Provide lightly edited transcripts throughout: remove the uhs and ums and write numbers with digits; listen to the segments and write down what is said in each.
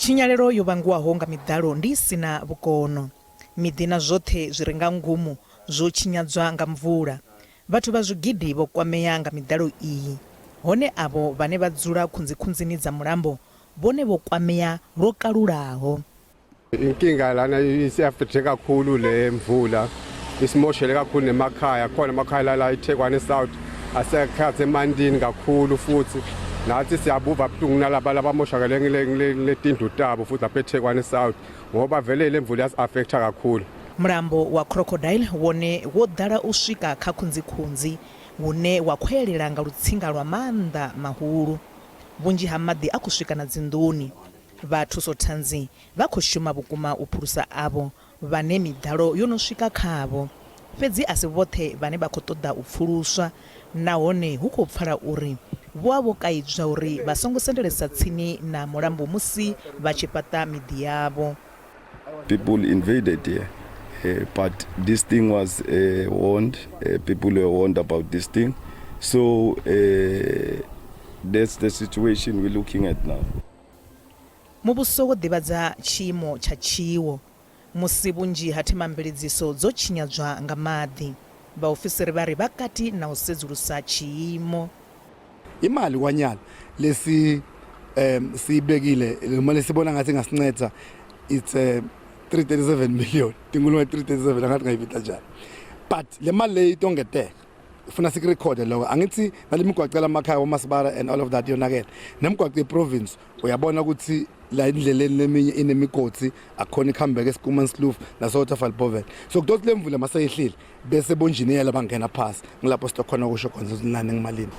Tshinyalelo yo vhangwaho nga miḓalo ndi i si na vhukono. Miḓi na zwoṱhe zwi re nga ngomu zwo tshinyadzwa nga mvula. Vhathu vha zwigidi vho kwamea nga miḓalo iyi. Hone avho vhane vha dzula khunzikhunzini dza mulambo vhone vho kwamea lwo kalulaho. Inkinga lana isi-affecte kakhulu le mvula isimoshele kakhulu nemakhaya khona amakhaya lala iThekwane South asekhathe emandini kakhulu futhi nathi siyabuva buhlungu nalaba labamoshakele ngiletindlu tabo futhi lapha eThekwane South ngoba vele le mvula yasi-affecta kakhulu. Mulambo wa Crocodile wone wo ḓala u swika kha khunzikhunzi hune wa khwaelela nga lutsinga lwa maanḓa mahulu. Vhunzhi ha maḓi a khou swika na dzinḓuni. Vha thusothanzi vha khou shuma vhukuma u phulusa avho vhane miḓalo yo no swika khavho. Fhedzi a si vhoṱhe vhane vha khou ṱoḓa u pfuluswa nahone hu khou pfala uri vho vha vho kaidzwa uri vha songo sendelesa tsini na mulambo musi vha tshi fhaṱa miḓi yavho. People invaded here but this thing was warned, people were warned about this thing so that's the situation we're looking at now. Muvhuso wo ḓivhadza tshiimo tsha tshiwo musi vhunzhi ha themamveledziso dzo tshinyadzwa nga maḓi. Vhaofisiri vha ri vha kati na u sedzulusa tshiimo. Imali kwanyalo lesi siyibekile noma lesibona ngathi ingasinceda, it's 337 million, tinkhulungwane 337, angathi ngayibita njani, but le mali leyo itongeteka, ifuna sikurekhode lokho. Angithi nale migwaco lamakhaya omasibara and all of that yonakele, nemigwaco yeprovince uyabona ukuthi la endleleni leminye inemigodi, akukhona ikuhambeka eSchoemanskloof naseWaterval Boven. So kutothi le mvula maseyehlile bese bonjiniyela bangena phasi, ngilapho sitokhona kusho khona ukuthi nani ngimalini.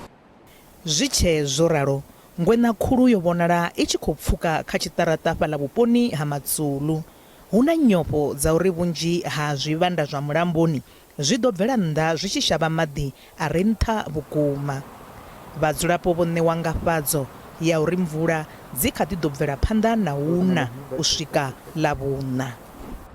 Zwi tshee zwo ralo, ngweṋa khulu yo vhonala i tshi khou pfuka kha tshiṱaraṱa fhaḽa vhuponi ha Matsulu. Hu na nyofho dza uri vhunzhi ha zwivhanda zwa mulamboni zwi ḓo bvela nnḓa zwi tshi shavha maḓi a re nṱha vhukuma. Vhadzulapo vho ṋewa ngafhadzo ya uri mvula dzi kha ḓi ḓo bvela phanḓa na u na u swika Ḽavhuṋa.